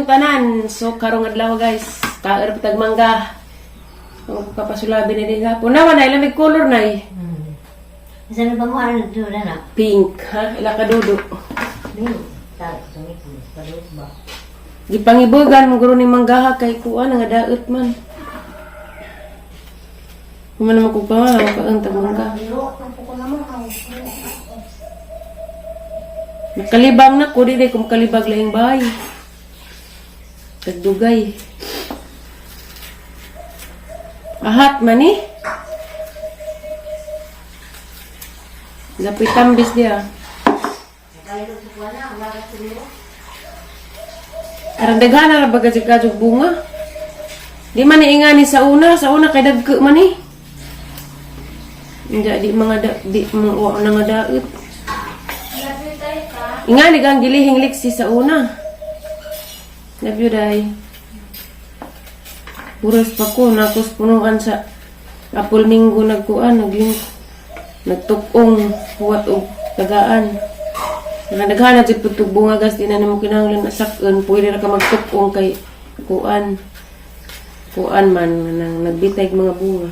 Maayong tanan. So karong adlaw, guys, kaer tag mangga. Ang kapasulabi na din hapon. Naman ay lamig color na eh. Isa na ba mo ano doon na? Pink, ha? Ila ka dudo. Tag ba? Gipangibugan mo guro ni manggaha kay kuan nga daot man. Kuman naman kung pa kaang tag mangga. Nakalibang na ko, di ko makalibag lahing bahay. Tagdugay. Ahat man eh. Lapit tambis dia. Arang daghana ra ba kajug bunga? Di man ni ingani sa una kay dagko man eh. Hindi di mga da, di mga wa na nga daot. Ingani kang gilihing liksi sa una. Love you, day. Puros pa ko, nakos punuan sa Apple Minggo nagkuan, nagling nagtukong huwat og tagaan. Nakadaghan na jud pud bunga gas di na namo kinahanglan na sakon, pwede ra ka magtukong kay kuan. Kuan man nang nagbitay og mga bunga.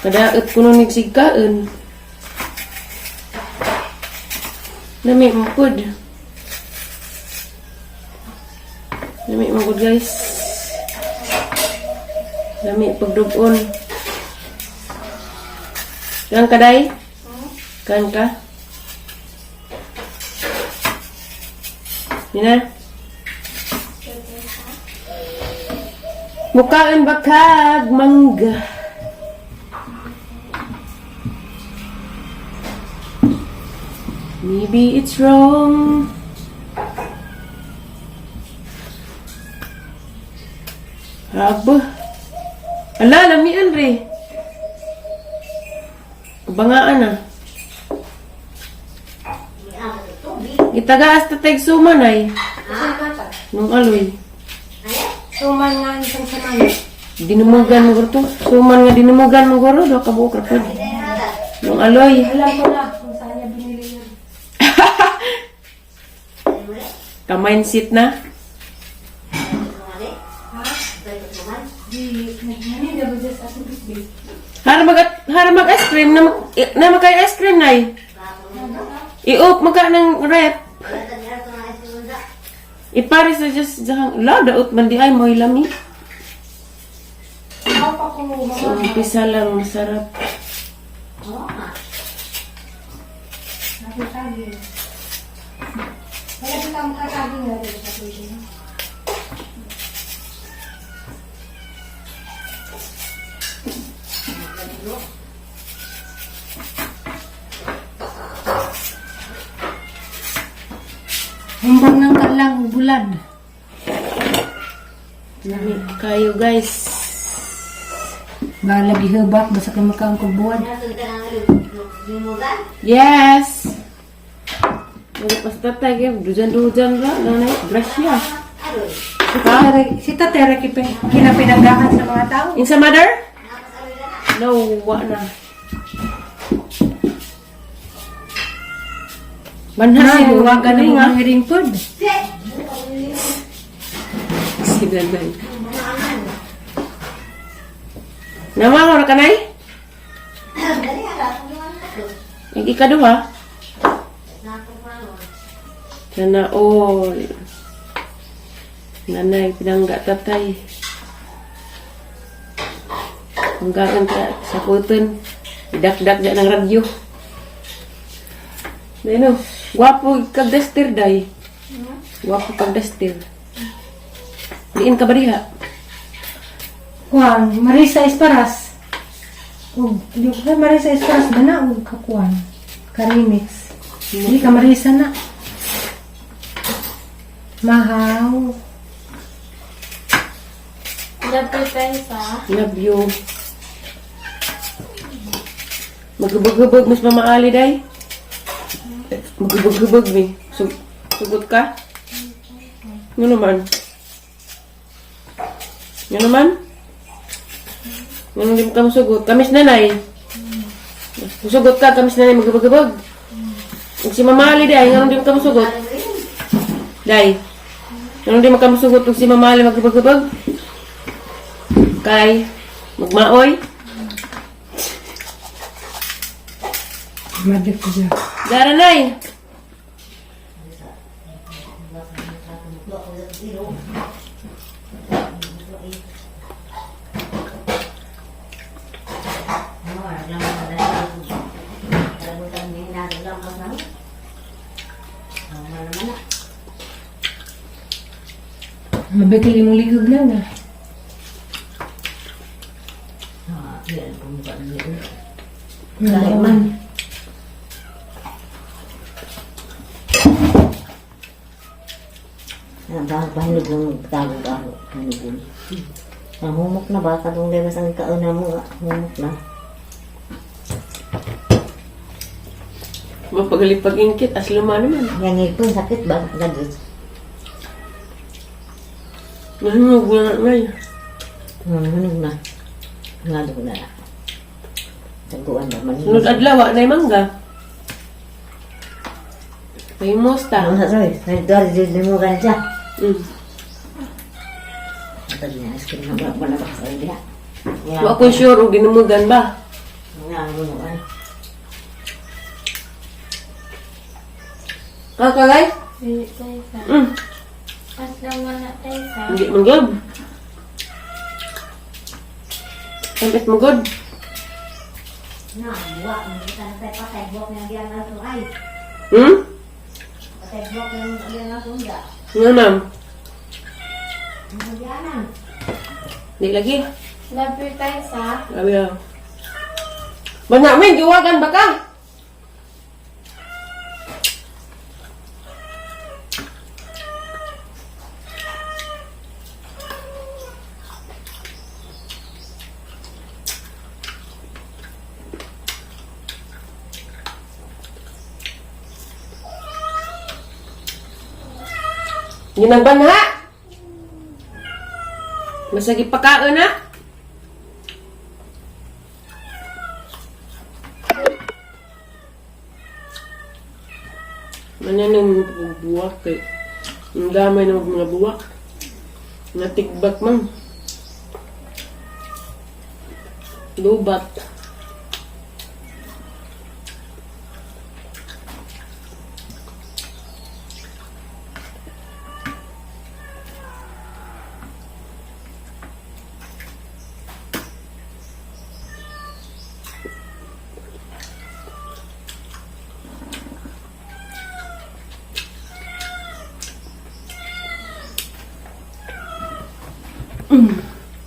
Kadaot kuno nig sigkaon. Lami mo pud. Lami mo pud, guys. Lami pagdugon. Kan ka, day? Kan ka? Nina? Mukaan ba kag mangga? Maybe it's wrong. Aba. Ala, lamian re. Bangaan ah. Itagaas ta tag suman ay. Nung aloy. Suman nga isang samana. Dinumugan mo guro to. Suman nga dinumugan mo guro. Doha ka buok ra pod. Nung aloy. Alam ko na kung saan niya binili yun. Ka-mindset na. Di, nagmanin na ba dyan sa ating bisbis? Hara mag ice cream na mag, na magkay ice cream nay. I-op magka ng rep. Ipare sa just jahang la daot man di ay mo'y lami. Ako pa ko So umpisa lang masarap. Nakitagi. Wala kita makatagi nga rin sa tuwing. Humbang ng kalang bulan. Lami kayo, guys. Balagi hubak, basta ka makaang kubuan. Yes. Magpas tatay kay dujan-dujan ra nanay grasya. Si Tatera kinapinanggahan sa mga tao. Insa, mother? No, wa na. Manhas Na, yung huwagan na galing, ah. mga hiring food. Si nanay. Nama ka nay? Yung ikaduha. Sana all. Nanay, pinangga tatay. Hanggang ka sa puton. Idakdak dyan ng radyo. Dahil no, gwapo kag duster, day. Gwapo kag duster. Diin ka ba diha? Kuan, Marisa Esparas. Ug, di ko Marisa Esparas ba na ug kakuan? Ka-remix. Hindi ka Marisa na. Mahaw. Love you. Maghubog-hubog, mas mamaali, day. Maghubog-hubog, mi. Sugot ka? Ano naman? Ano naman? Ano hindi mo ka masugot? Kamis nanay. Musugot ka, kamis na magabag-gabag. Ug si Mamali day, nganong di ka musugot? Day. Nganong di makamusugot ug si Mamali magabag-gabag? Kay magmaoy. Madlik ko siya. Dara nay. Mabikil imong likod na na. Dahil man. Bahinog ng tago-tago. Hinog. Ang humok na ba? Katong lewas ang kauna mo. Humok na. Mapagalit pag-ingkit as luma naman. Yang ipon sakit ba? Gadot. Nahinog na nay. Hinog na. Ngalo na. Taguan ba man? Sunod adlaw wa nay mangga. May musta. Ano sa sorry? Sorry, sorry, mo ka na siya. Ito niya, ice cream na ba? Wala ba sa diha? Wa ko sure og ginumugan ba. Nga, ano ay. Kakagay? Dili tayo sa. As naman na tayo sa. Hindi man good. Tamis mo good. Na, buwak. Hindi ka na tayo patay. Buwak na diyan na ito ay. Patay buwak na diyan na ito. Nga ma'am. Ano diyan? Di lagi. Love you tayo sa. Grabe ah. Bana min, giwagan ba ka? Ginagbanha! Masagi pakaon na. Ano nang buwak kay ang damay ng mga buwak. Natigbak man. Lubat.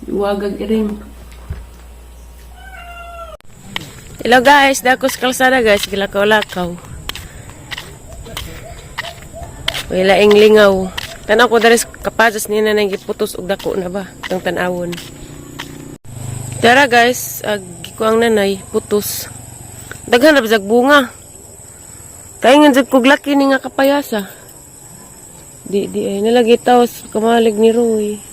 Iwagag iring. Hello guys, dako sa kalsada guys, gilakaw-lakaw. May laing lingaw. Tanaw ko diri sa kapazas ni nanay giputos og dako na ba tang tan-awon. Tara guys, ag gikuang nanay putos. Daghan ra bisag bunga. Kay nga jud kog laki ni nga kapayasa. Di di ay nalagi tawas kamalig ni Roy.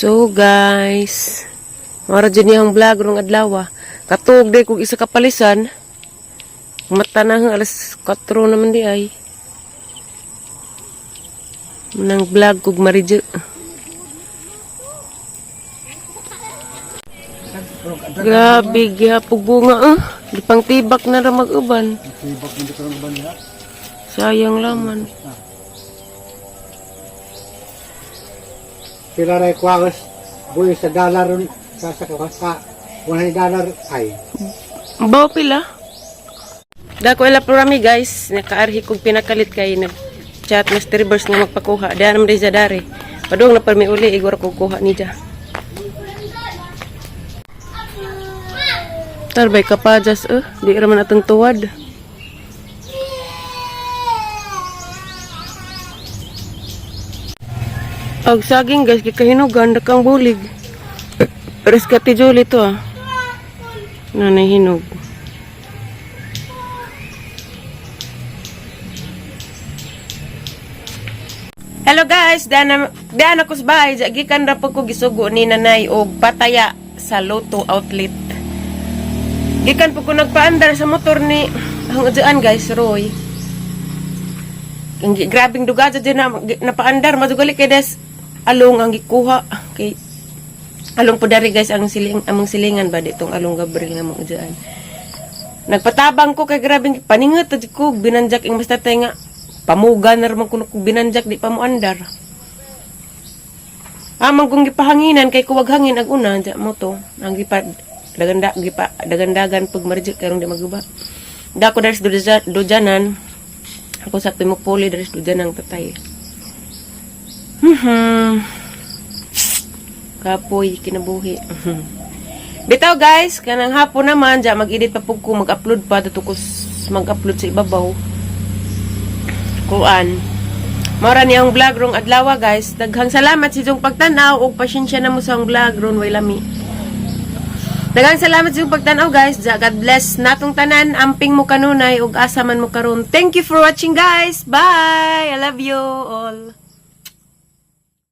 So guys, mara dyan niyang vlog rong adlaw. Katuog day kog isa ka palisan. Mata na hang alas 4 naman di ay. Nang vlog kog maridyo. Grabe gihapog bunga ah. Di pang tibak na ra mag-uban. Tibak mo dito ng uban niya. Sayang laman. Pila rin kwagas, buhay sa dollar ron, sa $100 ay. Baw pila. Dako ila programi guys, nakaarhi kog pinakalit kay nag chat Mr. Rivers nga magpakuha. Diyan naman sa dari. Padung na permi uli igor kog kuha niya. Tarbay kapajas eh, di ra man atong tuwad. Og saging guys, gikahinugan dakang bulig. Rescate Julie to ah. Nanay hinog. Hello guys, dana dana ko sa bahay. Gikan ra po ko gisugo ni nanay og pataya sa Lotto outlet. Gikan po ko nagpaandar sa motor ni ang udyaan guys, Roy. Ang grabing duga dyan na napaandar madugali kay des along ang gikuha kay along po dari guys ang siling among silingan ba ditong along Gabriel nga mong udyaan. Nagpatabang ko kay grabing paningot tad ko binanjak ing basta tay nga pamuga na ramang kuno ko binanjak di pa mo andar. Amang kong gipahanginan kay kuwag hangin ag una dya mo to ang gipa daganda gipa dagandagan pag marjik karong di maguba. Dako dari sa dudyanan ako sa pimupuli dari sa dudyanan tatay. Kapoy kinabuhi. Bitaw guys, kanang hapon naman dya mag-edit pa pug ko, mag-upload pa dito ko mag-upload sa ibabaw. Kuan. Mora ni ang vlog rong adlaw guys. Daghang salamat sa inyong pagtan-aw ug pasensya na mo sa ang vlog ron way lami. Daghang salamat sa inyong pagtan-aw guys. Ja, God bless natong tanan. Amping mo kanunay ug asa man mo karon. Thank you for watching guys. Bye. I love you all.